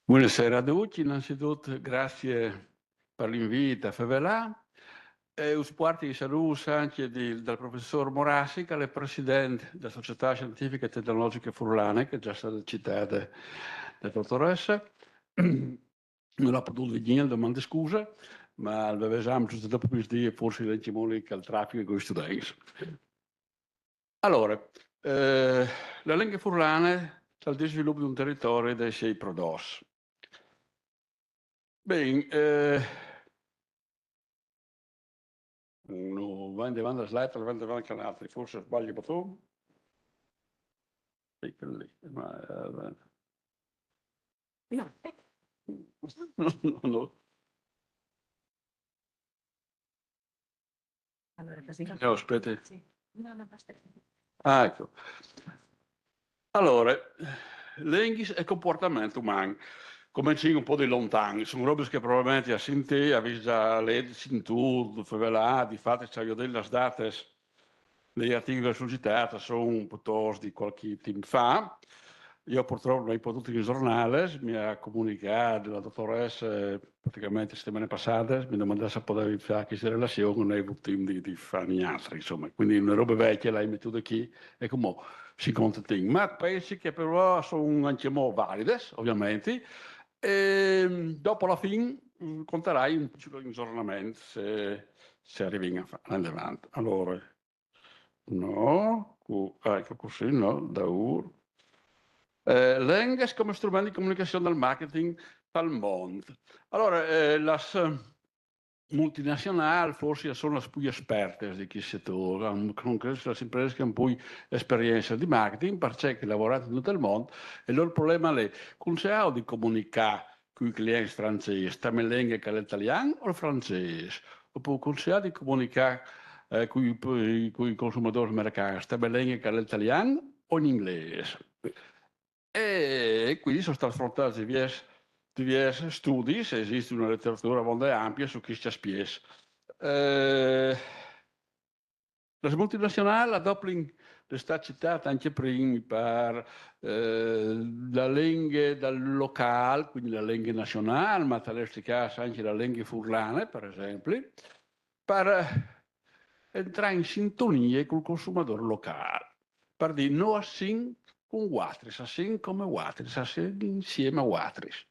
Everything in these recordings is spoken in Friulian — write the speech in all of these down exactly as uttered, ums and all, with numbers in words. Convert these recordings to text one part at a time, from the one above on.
Buonasera a tutti, innanzitutto grazie per l'invito a fevelà. E us puarti i salûts ancje di, dal professôr Morassi, che al è president de Societât Sientifiche e Tecnologjiche Furlane, che e je za stade citade de dotoresse. Nol à podût vignî, al domande scuse, ma al veve esame just dopo misdì e forsit al è ancjemò li che al trafiche cui students. Alore, eh, la lenghe furlane tal disvilup di un teritori dai siei prodots. Ben, eh, no, va indevant la slide, va indevant che un altri, forsit sbalio boton. Sì, quel lì, ma, eh, no, no, no. Alore, così. No, aspeti. Sì. No, no, aspeta. Ah, eco. Alore, lenghis e compuartament uman. Comencìn un pôc di lontan. Son robis che probabilmentri âs sintût, âs vist za let, sintût, fevelât, di fat, se o viodìn las dates dai articui che a son citâts, a son pluitost di cualchi timp fa. Jo purtrop no ai podût inzornâles, mi à comunicât la dotoresse pratichementri la setemane passade, mi domandè se o podevi fâ cheste relazion, no ai vût timp di, di fâ nialtri, insome. Cuindi une robe vecje le ai metude chi e cumò si contentìn. Ma o pensi che però a son ancjemò valides, ovviamentri, e dopo la fin, mm, contarai un piçul inzornament, se, se o rivìn a fâ, indevant. Alore, no, cu-, ah, eco cussì, no, daûr. Eh, lenghis come strument di comunicazion dal marketing tal mont. Alore, eh, las, eh, multinazionâls forsit a son las plui espertes di chest setôr, a son chestis las impresis che a àn plui esperience di marketing, parcè che a lavorin in dut il mont, e il lôr probleme al è, cussì aio di comunicâ cui clients francês, te mê lenghe che al è il talian o il francês? Opûr cussì aio di comunicâ, eh, cui, cui consumadôrs americans, te mê lenghe che al è il talian o in inglês? E cuindi a son stâts afrontâts diviers, diviers studis, e esist une literature abonde ampie su chescj aspiets. Eh, las multinazionâls a doplin, al è stât citât ancje prin, par, eh, la lenghe dal locâl, cuindi la lenghe nazionâl, ma tal nestri câs ancje la lenghe furlane, par esempli, par, eh, jentrâ in sintonie cul consumadôr locâl. Par dî, no a sin cun vualtris, a sin come vualtris, a sin insiemi a vualtris.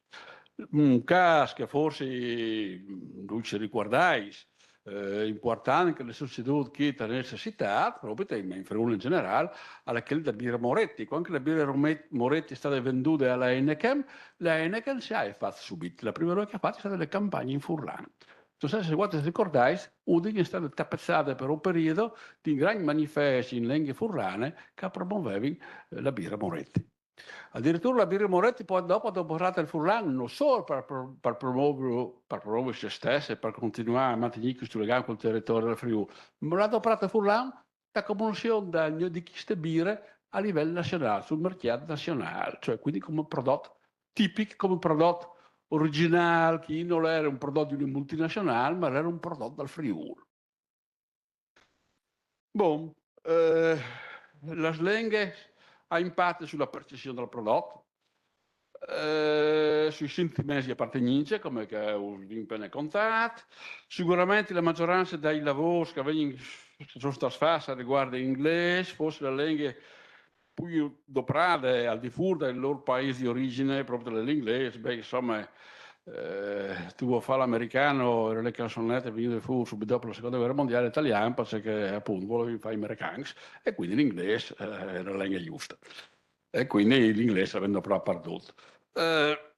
Un câs che forsit, mm, ducj si ricuardais, eh, impuartant che al è sucedût chi te nestre citât, propit in, in Friûl in gjenerâl, al è chel de bire Moretti. Cuant che la bire Rome-, Moretti e je stade vendude a la Heineken, la Heineken se à fat subit. La prime robe che e à fat e je stade la campagne in furlan. No sai se vualtris us ricordais, Udin e je stade tapezade par un periodi di grancj manifescj in lenghe furlane che a promovevin, eh, la bire Moretti. Adiriture la bire Moretti po dopo e à doprât il furlan no sôl par pro-, par promovê, par promovê se stesse, par continuâ a mantignî chest legam cul teritori dal Friûl, ma e à doprât il furlan ta promozion de, di cheste bire a livel nazionâl, sul marcjât nazionâl, cioè cuindi come prodot tipic, come prodot origjinâl, che nol jere un prodot di une multinazionâl, ma al jere un prodot dal Friûl. Bon, eh, las lenghis a àn impact su la percezion dal prodot, eh, sui sentiments di apartegnince, come che us vin pene contât. Siguramentri la maiorance dai lavôrs che a vegnin, che a son stâts fats a riguart dal inglês, forsit la lenghe plui doprade al di fûr dal lôr paîs di origjin, propit l'inglês, ben, insome, eh, tu vûs fâ l'american, e jere la canzonete che e vegnive fûr subit dopo la seconde vuere mondiâl, al jere talian, parcè che, apont, a volevin fâ i americans, e cuindi l'inglês, eh, al jere la lenghe juste. E cuindi l'inglês al ven doprât pardut. Eh,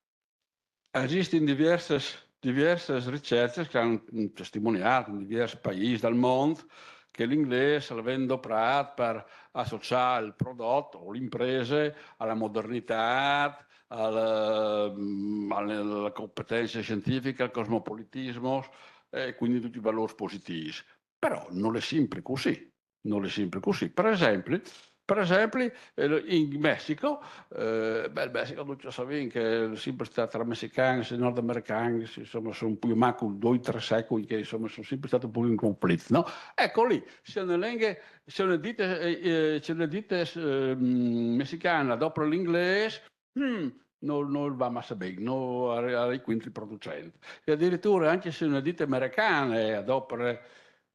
a esistin diviersis, diviersis ricercjis che a àn testimoniât in diviers paîs dal mont che l'inglês al ven doprât par associâ il prodot o la imprese a la modernitât, a la, mm, a la competence sientifiche, al cosmopolitismo, e cuindi ducj i valôrs positîfs. Però nol è simpri cussì. Nol è simpri cussì. Par esempli, par esempli, eh, in Messico, eh, ben, il Messico, ducj o savìn che al è simpri stât tra messicans e nordamericans, insome, a son plui o mancul doi, trê secui che, insome, a son simpri stâts un pôc in conflit, no? Eco, li, se une lenghe, se une dite, eh, eh, se une dite, eh, messicane e dopre l'inglês, mm, non, non va massa ben, non al, al incuintri producent. E addirittura anche se une dite americane adopre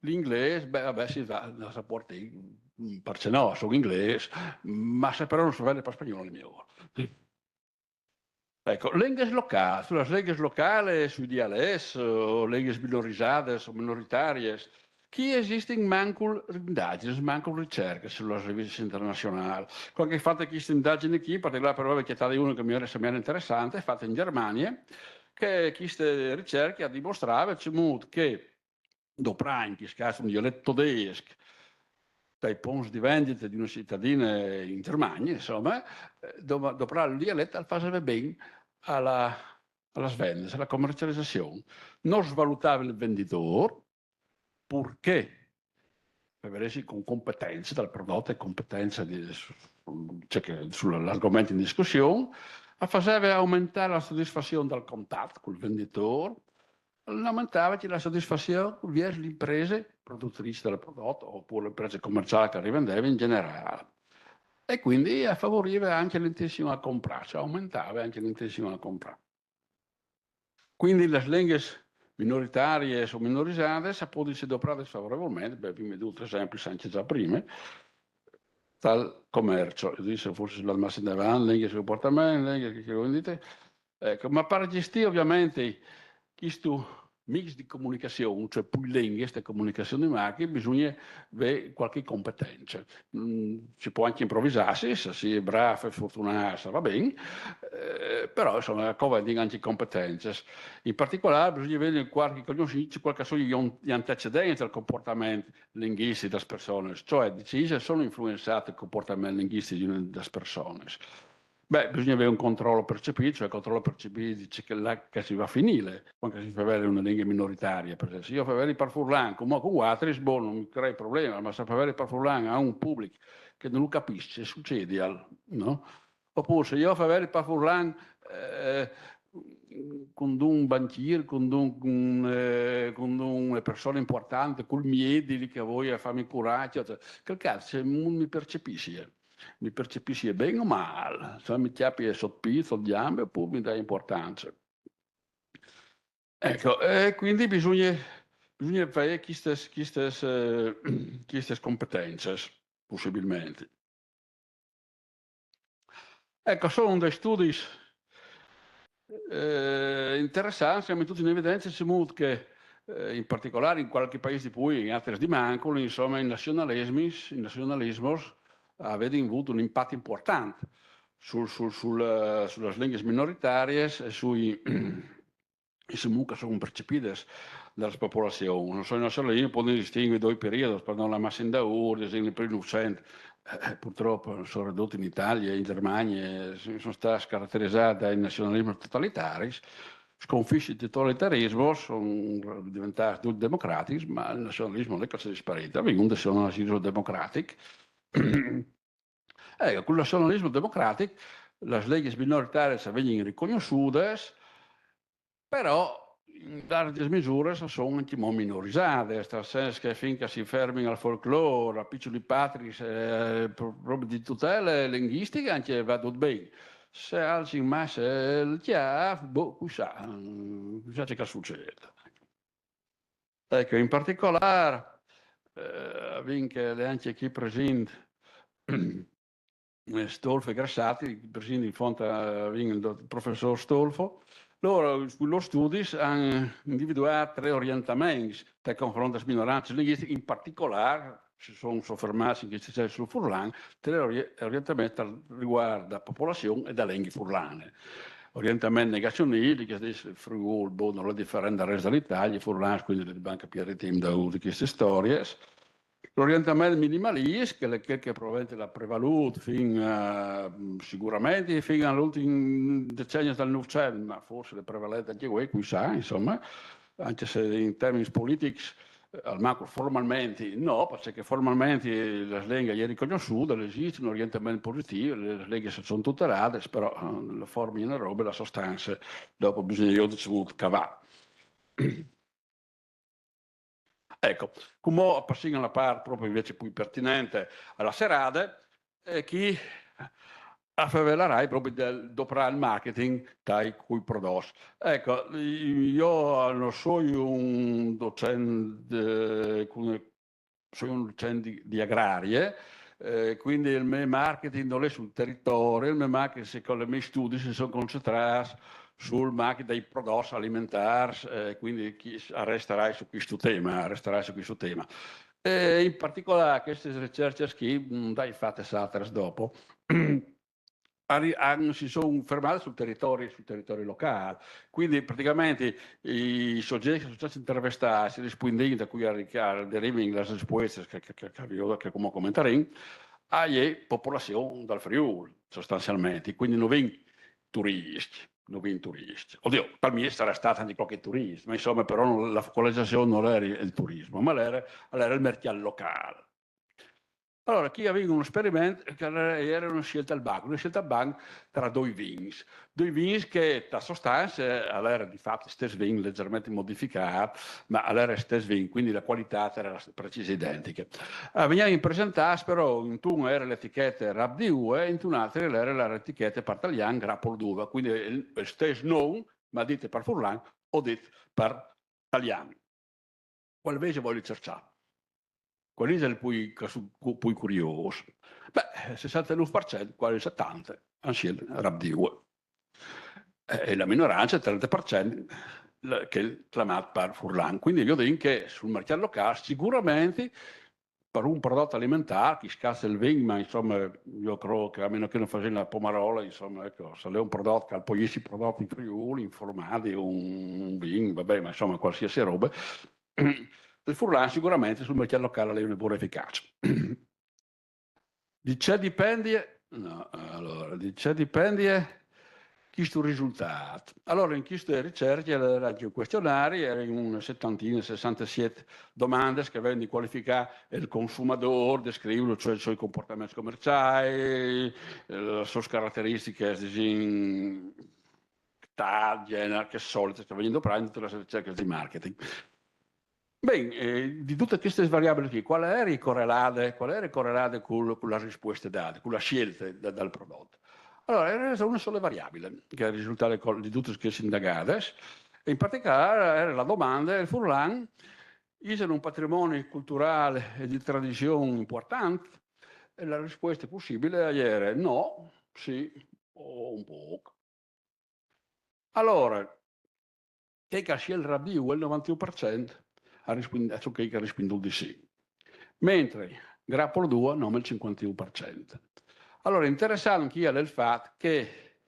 l'inglês, beh, vabbè, sì, va, la sa puartî, mm, parcè no, a son inglês, ma se però no se vede par spagnol, al è miôr. Eco, lenghis locâls, su las lenghis locâls, sui dialets, o lenghis minorizadas o minoritarias, chi a esistin mancul indagins, mancul ricercjis su las revistis internazionâls. Cuant che o ai fat cheste indagin chi, in particolâr, però, o ai cjatât une che mi semblave interessante, fate in Gjermanie, che cheste ricercje e dimostrave cemût che doprâ in chest câs un dialet todesc tai ponts di vendite di une citadine in Gjermanie, insome, eh, do-, doprâ il dialet al faseve ben a la, a las vendes, a la comercializazion. No svalutave il vendidôr, purché, par vê se cun competence dal prodot e competence di, su, su, cioè che, su l'argoment in discussiun, al faseve aumentâ la sodisfazion dal contat cul vendidôr, al aumentave ancje la sodisfazion viers la imprese produtrice dal prodot, opûr la imprese comerciâl che al rivendeve in gjenerâl. E cuindi al favorive ancje la intenzion a comprâ, cioè aumentave ancje la intenzion a comprâ. Cuindi las lenghis minoritariis o minorizadas a podin jessi doprades favorevolmentri, beh, o vin dât esemplis ancje za prime, tal comerç, o dîs, forsit se lâs massa indevant, lenghis di compuartament, lenghis che, che o ai dite, eco, ma par gjestî ovviamentri chest mix di comunicazion, cioè plui lenghis, cheste comunicazion di marchi, bisugne vê cualchi competence. Mm, si pues ancje improvisâsi, se si è brâfs e fortunâts, al va ben, eh, però, insome, a covente ancje competencis. In particolâr, bisugne vê cualchi cognossince, cuâi che a son i an-, i antecedentis dal compuartament linguistic das personas, cioè di ce a son influençâts il compuartament linguistic di une, das personas. Beh, bisugne vê un control percepît, cioè il control percepît di ce che, là che si va a finî, cuant che si fevele une lenghe minoritarie, par esempli. Se jo o feveli par furlan, cumò cun altris, boh, no mi crei probleme, ma se o feveli par furlan a un public che no lu capìs, ce sucedial, no? Opûr, se jo o feveli par furlan, eh, cuntun banchîr, cuntun, cun, eh, cuntune persone impuartante, cul miedi li che o voi a fâmi curâ, ecetare, chel câs, se no mi percepìs, mi percepìs ben o mâl, se mi cjapi sot pît, sot gjambe, opûr mi dai impuartance. Eco, e cuindi bisugne, bisugne vê chestis, chestis, eh, chestis competencis, pussibilmentri. Eco, a son dai studis, eh, interessants, che a metin in evidence cemût che, eh, in particolâr in cualchi paîs di plui, in altris di mancul, insome, i nazionalismis, i nazionalismos a vedin vût un impat impuartant sul, sul, sul, eh, su las lenghis minoritariis e sui, e cemût che a son percepidas da las popolazions. No sai, no sai, o podìn distingui doi periodis, par no lâ massa indaûr, disìn, il prime Nûfcent, eh, purtrop, soredut in Italie, in Gjermanie, a son stâts caraterizâts dai nazionalismis totalitaris, sconfits i totalitarismis, a son deventâts ducj democratics, ma il nazionalismo no je che al sia disparît, al è un nazionalismo democratic. Eco, cul nazionalismo democratic, las lenghis minoritariis a vegnin ricognossudas, però in largjas misuras a son ancjemò minorizadas, tal sens che fin che si fermin al folclôr, a piçulis patriis, eh, pro-, propit di tutele linguistiche, ancje va dut ben. Se a alcin masse il cjâf, boh, cui sa, mm, cui sa ce che al sucêt. Eco, in particolâr, eh, o vin che al è ancje chi presint, eh, Stolfo e Grassati, presint in font, eh, o vin il do-, professôr Stolfo. Lôr, cui lôr studis, a àn individuât trê orientaments tal confront des minorancis linguistichis, in particolâr, si son sofermâts in chest cîs sul furlan, trê ori-, orientaments tal rivuart da popolazion e da lenghe furlane. Orientament negazionistics, che al dîs: il Friûl, boh, nol è diferent dal rest de Italie, i furlans, cuindi no van a capî gnente di chestis storiis. L'orientament minimalist, che al è chel che probabilmentri al à prevalût fin a, sigurementri fin al ultin decenni dal Nûfcent, ma forsit al è prevalent ancje vuê, cui sa, insome, ancje se in tiermins politics, eh, almancul formalmentri no, parcè che formalmentri las lenghis a son ricognossudas, al esist un orientament positîf, las lenghis a son tuteladas, però, eh, la forme e je une robe, la sostance dopo bisugne viodi ce vûl cavâ. Eco, cumò o passìn a la part propit invezit plui pertinente, a la serade, e chi a fevelarai propit dal doprâ il marketing tai cui prodots. Eco, jo no soi un docent, eh, cun soi un docent di, di agrarie, eh, quindi il me marketing nol è sul teritori, il me marketing, secont i me studis, si son concentrâts sul marketing dai prodots alimentârs, eh, quindi chi, a restarai su chest tema, a restarai su chest tema. E in particolâr chestis ricercjis chi, mm, dai fatis altris dopo, a ri-, a, si son fermâts sul teritori, sul teritori locâl. Quindi praticamentri i sogjets che a son stâts intervistâts, rispuindint a cui a ri-, a derivin lis rispuestis che, che, che, che, che cumò comentarìn, a je popolazion dal Friûl, sostanzialmentri. Quindi no vin turiscj, no vin turiscj. Oddio, tal mieç sarà stât ancje cualchi turist, ma insome, però no, la focalizazion nol jere il turismo, ma al jere, al jere il mercjât locâl. Alore, chi a vin un esperiment che al jere, al jere une sielte al banc, une sielte al banc tra doi vins. Doi vins che, ta sostance, al jere di fat stes vin, legermentri modificât, ma al jere stes vin, quindi la cualitât a jere precise identiche. A vignivin presentâts, però, intun al jere la etichete Rap di Ue, intun altri al jere la etichete par talian Grapol d'Uva, quindi il, il stes non, ma dite par furlan o dit par talian. Cuâl vêso voie di cerçâ? Cuâl isal il plui, che su-, cu-, plui curiôs? Beh, sessantanûf par cent, cuasi setante, a àn sielt Rap di Ue. E, e la minorance, trente par cent, la, chel clamât par furlan. Quindi viodìn che sul mercjât locâl sigurementri par un prodot alimentâr, chi scjace il vin, ma insome, jo crôt che a meno che no fasìn la pomarola, insome, eco, se al è un prodot che al pues jessi prodot in Friûl, un formadi, un, un vin, va ben, ma insome, cualsiasi robe, il furlan sigurementri sul mercjât locâl al è une bure eficace. Di ce dipendie? No, alore, di ce dipendie chest risultât? Alore, in cheste ricercje al jere ancje un cuestionari, a jerin une setantine, sessantesiet domandis che a vevin di cualificâ il consumadôr, descrivilo, cioè i siei compuartaments comerciâi, eh, lis sôs carateristichis, disìn, etât, gjenar, chês solitis che a vegnin doprâts in dutes lis ricercjis di marketing. Ben, eh, di dutis chestis variabilis chi, cuâl jere corelade, cuâl jere corelade cul, cu la rispueste dade, cu la sielte da-, dal prodot? Alore, a jere une sole variabile che e risultave col-, di dutis chês indagadis, e in particolâr a jere la domande: il furlan isal un patrimoni culturâl e di tradizion impuartant? E la rispueste pussibile a jere no, sì o un pôc. Alore, chei che a àn sielt Rap di Ue, il novanteun par cent a rispuin-, a son chei che a àn rispuindût di sì. Mentri Grapol d'Uva nome il cincuanteun par cent. Alore, interessant chi al è il fat che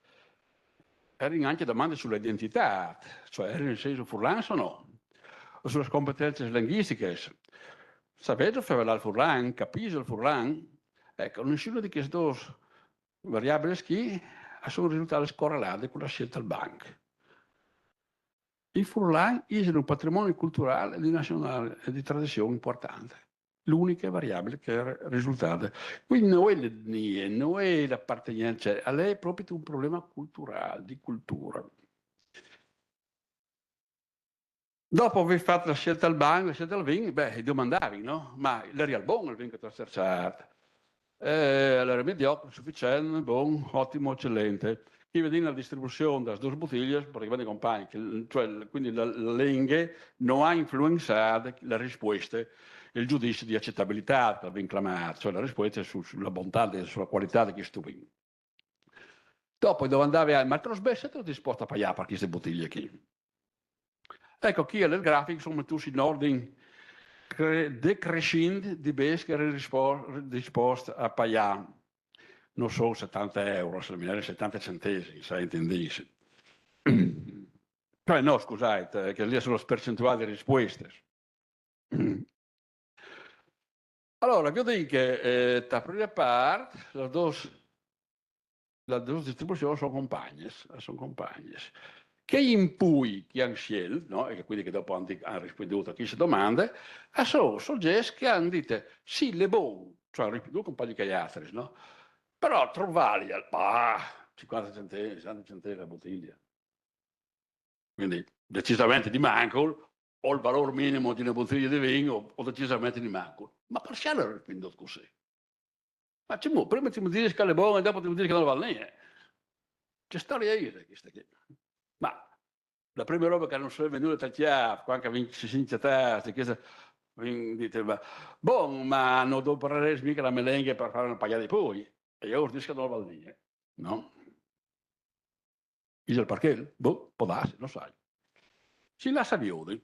a jerin ancje domandis su la identitât, cioè, a jerin in sens furlan o no? O su lis competencis linguistichis. Savêso fevelâ il furlan? Capîso il furlan? Eco, nissune di chês dôs variabilis chi a son risultadis coreladis cu la sielte al banc. Il furlan isal un patrimoni culturâl e di nazionâl e di tradizion impuartant. La uniche variabile che e je risultade. Quindi no je la etnie, no je la apartegnence, al è propit un probleme culturâl, di culture. Dopo vê fat la sielte al banc, la sielte al vin, ben, i domandavin, no? Ma al jerial bon il vin che tu âs cerçât? Eh, al jerial mediocre, suficient, bon, otim, ecelent. Chi viodìn la distribuzion des dôs butiliis, praticamentri compagn, che, cioè, quindi la, la lenghe no à influençât la rispueste, il judizi di acetabilitât, che al ven clamât, cioè la rispueste su, su la bontât, su la cualitât di chest vin. Dopo i domandavi: "Ah, ma il crosbê, sêso dispost a paiâ par cheste butilie chi?" Eco, chi al grafic, insome, tu si in ordin cre-, decrescint di bêçs che a jerin rispo-, disposts a paiâ. No son setante euros, al jere setante centesims, sai, intindìnsi. Cioè, no, scusait, eh, chê li a son la percentuâl di rispuestis. Alore, viodìn che, eh, ta prime part, lis dôs, lis dôs distribuzions a son compagnis, a son compagnis. Chei in plui che a àn sielt, no? E che quindi che dopo a àn di-, a àn rispuindût a cheste domande, a son sogjets che a àn dit: "Sì, al è bon", cioè a àn rispuindût compagn che i altris, no? "Però trop valial, bah, cincuante centesims, sessante centesims la butilia." Quindi decisamente di mancul, o il valôr minim di une butilie di vin, o, o decisamente di mancul. Ma parcè a àn rispuindût cussì? Ma cemût, prime ti mi disis che al è bon e dopo ti mi disis che nol vâl nie. Ce storie ise cheste chi? Ma la prime robe che nus vevin vendût tal cjâf, cuant che a vin, si sin cjatâts, cheste, a vin dit: "Ma, bon, ma no doprarês mica la mê lenghe par fâ une paiade di pui?" E jo us dîs che nol vâl nie, no? Isal parcè? Boh, pol dâsi, no sai. Si lassa viodi.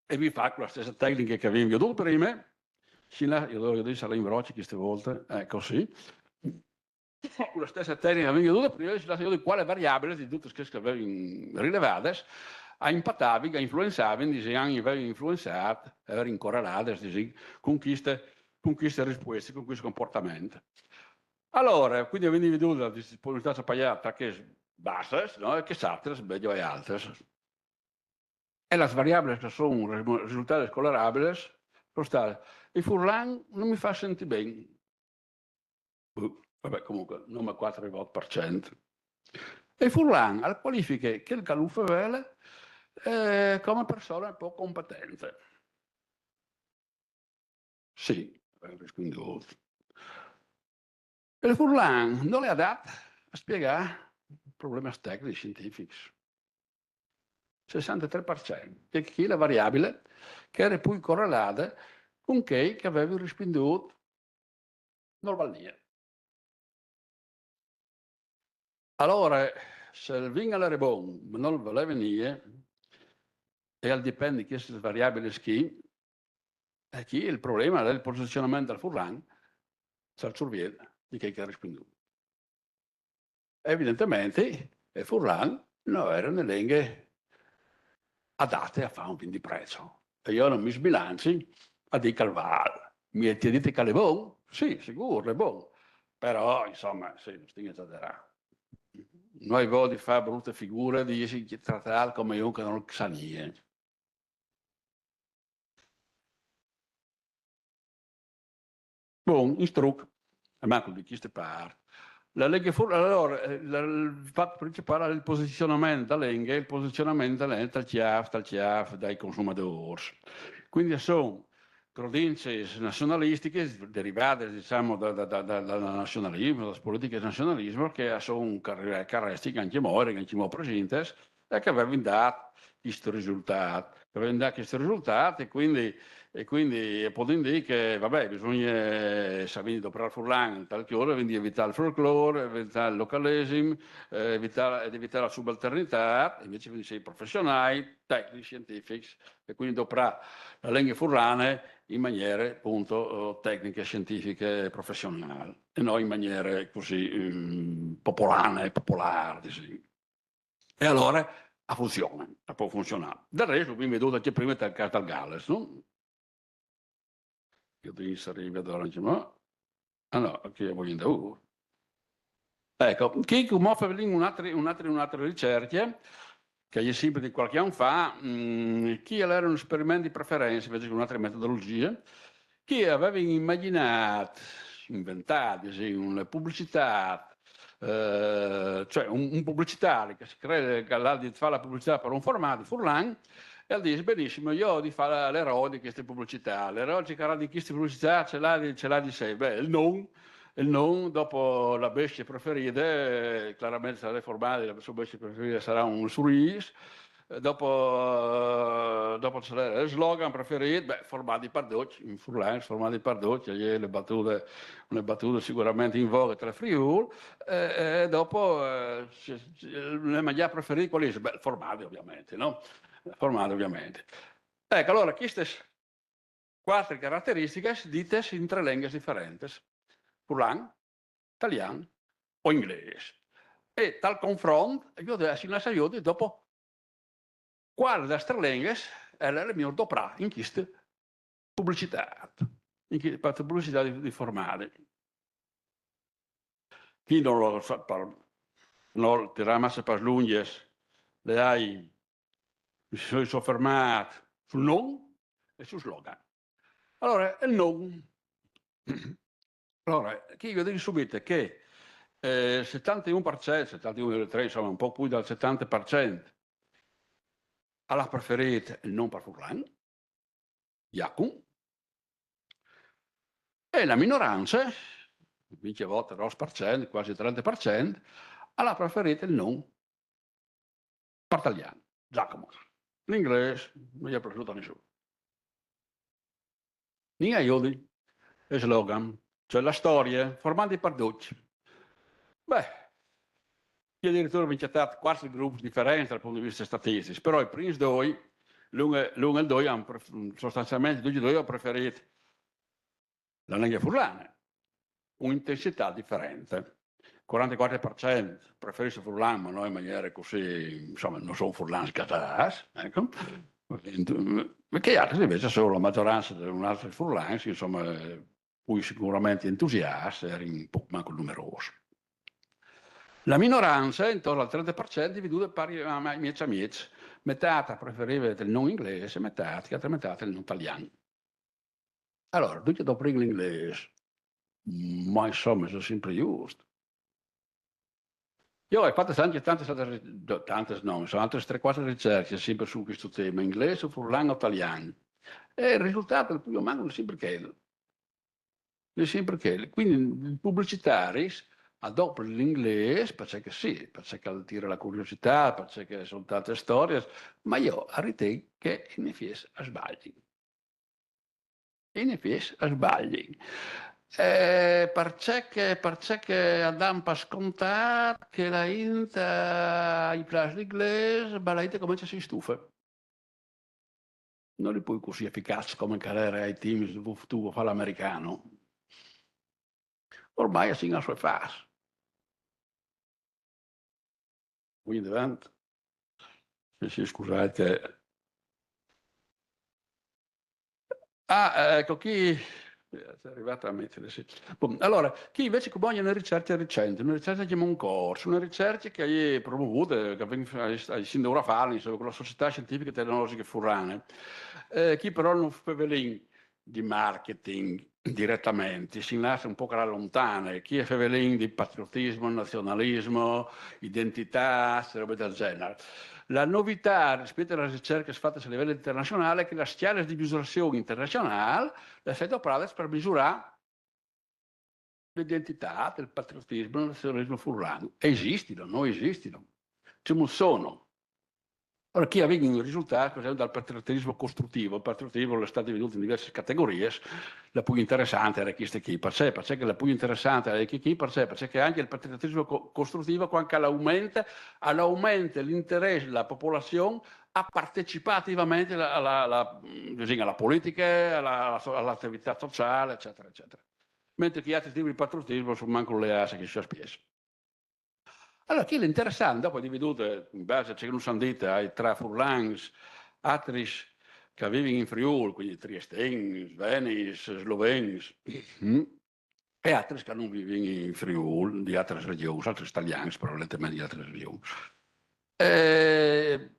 E o vin fat cu la stesse tecniche che o vin viodût prime, si la-, jo, jo o sarò in vroce cheste volte, eco, sì. Cu la stesse tecniche che o vin viodût prime, si lassa viodi cuâl variabilis di dutis chês che o vin rilevadis a impatavin, a influençavin, disìn, a vevin influençât, a vevin coreladis, disìn, cun cheste, cun cheste rispueste, cun chest compuartament. Alore, cuindi o vin viodût la disponibilitât a paiâ tra chês bassis, no? E chês altris, mediis e altis. E lis variabilis che a son ri-, risultadis colerabilis a son stadis: "Il furlan no mi fâs sintî ben." Boh, va ben, comuncue, novantacuatri vot par cent. "Il furlan al cualifiche chel che lu fevele, eh, come persone pôc competente." Sì, a vevin rispuindût. "Il furlan nol è adat a spiegâ problemis tecnics sientifics." Sessantetrê par cent. E chi la variabile che e jere plui corelade cun chei che a vevin rispuindût nol vâl nie. Alore, se il vin al jere bon, ma nol valeve nie, e al dipent di chestis variabilis chi, e chi il probleme al è il posizionament dal furlan tal surviet di chei che a àn rispuindût. Evidentementri, il furlan no jere une lenghe adate a fâ un vin di preç. E jo no mi sbilanci a dî che al vâl. Mi ti ai dit che al è bon? Sì, sigûr, al è bon. Però, insome, sì, no stin a esagerâ. No ai voie di fâ brute figure, di jessi tratât come un che nol sa nie. Bon, in struc, almancul di cheste part. La lenghe fur-, alore, eh, la, il fat principâl al è il posizionament de lenghe, il posizionament de lenghe tal cjâf, tal cjâf dai consumadôrs. Cuindi a son crodincis nazionalistichis derivadis, disìn, da, da, da, da, dal nazionalisme, da lis politichis dal nazionalisme, che a son car-, carastichis ancjemò, ancjemò presintis, e che a vevin dât chest risultât, che a vevin dât chest risultât, e cuindi, e cuindi o podìn dî che, va ben, bisugne, se o vin di doprâ il furlan tal cjôp, o vin di evitâ il folclôr, evitâ il localisim, eh, evitâ, ed evitâ la subalternitât, invezit o vin di sei professionâi, tecnics, sientifics, e cuindi doprâ la lenghe furlane in maniere, apont, eh, tecniche, sientifiche, professionâl, e no in maniere cussì, mm, popolane, popolâr, disìn. E alore a funzione, a pues funzionâ. Dal rest lu vin viodût ancje prime tal câs dal Gales, no? Jo o vin, se o rivi a dâlu ancjemò. Ah no, chi o vin daûr. Eco, chi cumò o fevin une altre, une altre, une altre ricercje, che e je simpri di cualchi an fa, mm, chi al jere un esperiment di preference, invezit che une altre metodologjie, chi a vevin imagjinât, inventât, disìn, une publicitât, eh, cioè un, un publicitari che si crede che al à di fâ la publicitât par un formadi furlan, e al dîs: "Benissim, jo o ai di fâ la, l'eroi di cheste publicitât." L'eroi ce che al à di cheste publicitât, ce l'à di, ce l'à di sei? Ben, il non, il non, dopo la bestie preferide, eh, clarementri se al è formadi, la sô bestie preferide al sarà un surîs, eh, dopo, eh, dopo ce l'à il slogan preferît, ben, formadi par ducj, in furlan, formadi par ducj, e je une batude, une batude sigurementri in voghe tal Friûl, e, e dopo, eh, ce, ce, il mangjâ preferît cuâl isal? Ben, formadi, ovviamentri, no? Formadi, ovviamentri. Eco, alore, chestis cuatri carateristichis ditis in trê lenghis diferentis: furlan, talian o inglês. E tal confront, jo o sin lassât viodi dopo cuâl des trê lenghis al jere miôr doprât in cheste publicitât, in cheste publicitât di, di formadi. Chi no lu sa, par no tirâ masse pes lungjes, le ai, mi soi sofermât sul non e sul slogan. Alore, il non. Alore, chi o viodìn subit che, eh, setanteun par cent, setanteun virgule trê, insome, un pôc plui dal setante par cent, al à preferît il non par furlan, Jacum, e la minorance, vinti vot ròs par cent, quasi trenta par cent, al à preferît il non par talian, Giacomo. L'inglês no i è plasût a nissun. Nin a jodi, il slogan, cioè la storie, formandi par ducj. Beh, i à adiritura cjatât cuatri grups diferents dal pont di viste statistic, però i prins doi, l'un e, l'un e il doi, a àn pref-, sostanzialmentri ducj e doi a àn preferît la lenghe furlane, cun intensitât diferente. Quarantequatri par cent preferìs il furlan, ma no in maniere cussì, insome, no son furlans cjatâts, eco. Parcè che i altris invezit a son la maiorance di un altri furlans, insome, plui sigurementri entusiascj, a jerin un pôc mancul numerôs. La minorance, intor al trenta par cent, dividude pari a mieç a mieç, metât a preferive il non inglês e metât, chê altre metât il non talian. Alore, ducj a doprìn l'inglês, ma insome, al è simpri just. Jo o ai fat ancje tantis altris, tantis no, insome, altris trê cuatri ricercjis simpri su chest teme, inglês o furlan o talian. E il risultât, plui o mancul, al è simpri chel. Al è simpri chel. Cuindi i publicitaris a doprin l'inglês parcè che sì, parcè che al tire la curiositât, parcè che a son tantis storiis, ma jo o riten che in efiets a sbalin. In efiets a sbalin. Eh, parcè che, parcè che a dan par scontât che la int, eh, i plâs l'inglês, ma la int a comence a jessi stufe. No i è plui cussì eficaçs come che a jerin ai timps dulà tu a fâ l'american. Ormai a sin assuefâts. Quindi avanti. Sì, sì, scusait. Ah, eco, chi, eh, si è rivât a metâ, sì. Bon, alore, chi invezit cumò a è une ricercje recente, une ricercje che a è in cors, une ricercje che a è promovude, che a ven, a è, a è sin daûr a fâ, insome, cu la Societât Sientifiche e Tecnologjiche Furlane, eh, chi però no fevelìn di marketing diretementri, si lassa un pôc a la lontane, chi a fevelìn di patriotismo, nazionalismo, identitât, robe dal gjenar. La novitât rispiet a lis ricercjis fatis a livel internazionâl e je che lis scjalis di misurazion internazionâl a son dopradis par misurâ l'identitât, il patriotismo, il nazionalismo furlan. Esistino, no esistino. Cemût sono? Alore, chi a vin i risultâts, par esempli, dal patriotismo costrutivo. Il patriotismo al è stât dividût in diviersis categoriis, la plui interessante e jere cheste chi. Parcè? Parcè che la plui interessante e jere chi, parcè? Parcè che ancje il patriotismo co-, costrutivo, cuant che al aumente, al aumente l'interès de popolazion a partecipâ ativamentri a la, a la, a la, mm, disìn, a la politiche, a la, a la so-, a la ativitât sociâl, ecetare, ecetare. Mentri che i altris tips di patriotismo a son mancul leâts a chest aspiet. Alore, chi al è interessant, dopo, dividût in base a ce che nus àn dit, ai tra furlans, altris che a vivin in Friûl, cuindi triestins, venits, slovens, mm? E altris che no vivin in Friûl, di altris regjons, altris talians, prevalentementri di altris regjons. Eh,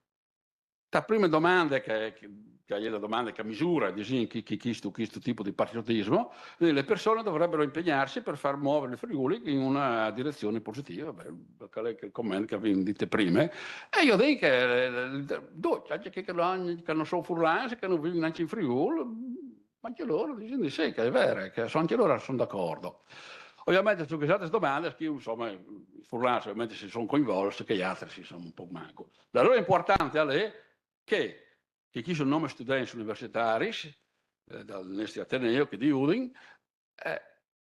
la prime domande che, che, che e je la domande che e misure, disìn, chi, chi, chistu, chistu tipo di patriottismo, quindi le persone dovrebbero impegnarsi per far muovere il Friuli in una direzione positiva, beh, che al è il comment che o vin dit prime. E jo o dîs che, eh, ducj, ancje chei che no, che no son furlans, che no vivin nancje in Friûl, ma ancje lôr a disin di sì, che al è vêr, che a son ancje lôr, a son d'acuardi. Ovviamentri, su chestis altris domandis, chi, insome, i furlans ovviamentri si son coinvolts, chei altris si son un pôc mancul. Alore, impuartant al è che, che chi a son nome students universitaris, eh, dal nestri ateneu, chel di Udin, eh,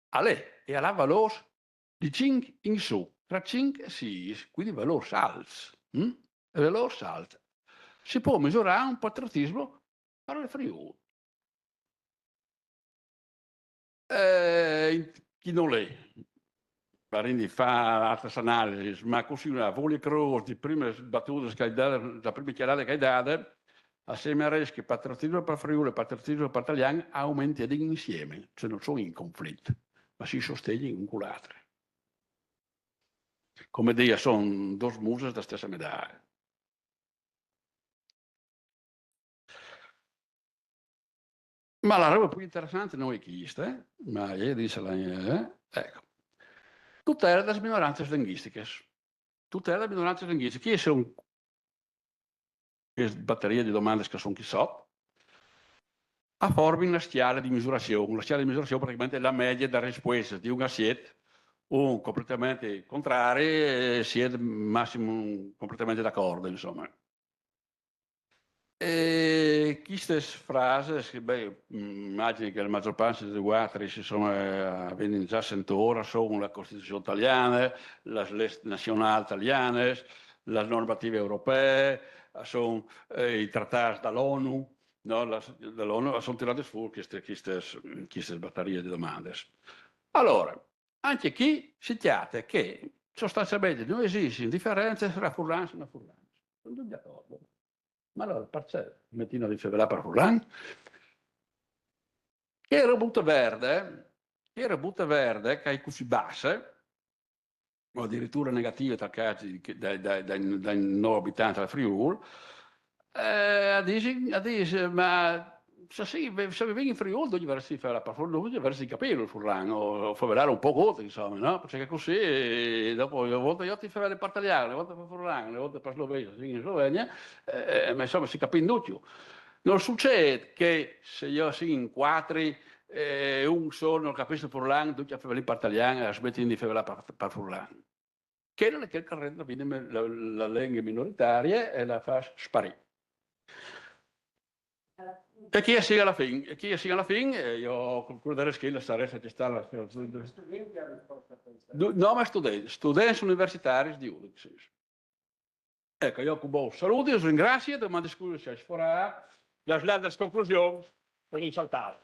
al è e al à valôrs di cinc in sù, tra cinc e sîs, cuindi valôrs alts, mm? Valôrs alts. Si pues misurâ un patriotismo par il Friûl. Eh, chi nol è, par indi fâ altris analisis, ma cussì, a voli e crôs, di primis batudas che o ai dât, da prime cjalade che o ai dât, al semblarès che patriotismo par Friûl e patriotismo par talian a aumentedin insiemi, cioè no son in conflit, ma si sostegnin un cul altri. Come dî, a son dôs musis de stesse medaie. Ma la robe plui interessante no je cheste, eh? Ma e je, dîs, la, eh? Eco. Tutele des minorancis linguistichis. Tutele des minorancis linguistichis. Chi a son cheste baterie di domandis che a son chi sot, a formin la scjale di misurazion. La scjale di misurazion praticamente e je la medie des rispuestis di un a siet un completamente contrari, eh, si è massimo completamente d'accordo, insomma. E queste frasi, che, beh, immagino che la maggior parte di voi, insomma, eh, avete già sentito, ora sono la Costituzione italiana, la legge nazionale italiana, la normativa europea, sono eh, i trattati dell'ONU, no? La, dell'ONU, sono tirate fuori queste, queste, queste batterie di domande. Allora, anche qui si chiate che sostanzialmente non esiste differenza tra furlani e non furlani. Sono tutti d'accordo. Ma allora, perché mettino di fevelà per furlan? Che era butta verde, che era butta verde, che è così basse, o addirittura negative tal caso dai, dai, dai, dai nuovi abitanti del Friuli, eh, a dire, a dire, ma se, sì, se vivi in Friuli, tu dovresti fare la performance, tu dovresti capire il furlan, o, o fevelare un po' conto, insomma, no? Perché così dopo una volta io ti fai le partagliare, una volta per furlan, una volta per Slovenia, in Slovenia, eh, ma insomma si capisce tutto. Non succede che se io si inquadri eh, un giorno capisco furlan, tutti a fevelare partagliano e smetti di fevelare per, per furlan. Che non è che rende la, la, la lingua minoritaria e la fa sparire. E chi si alla fine, e chi si alla fine, eh, io concluderei che la sarà stata la... No, ma studenti, studenti universitari di Udixis. Ecco, io con voi saluto, vi ringrazio, domando scusa se ho sforato, la, la, la conclusione, per risaltare.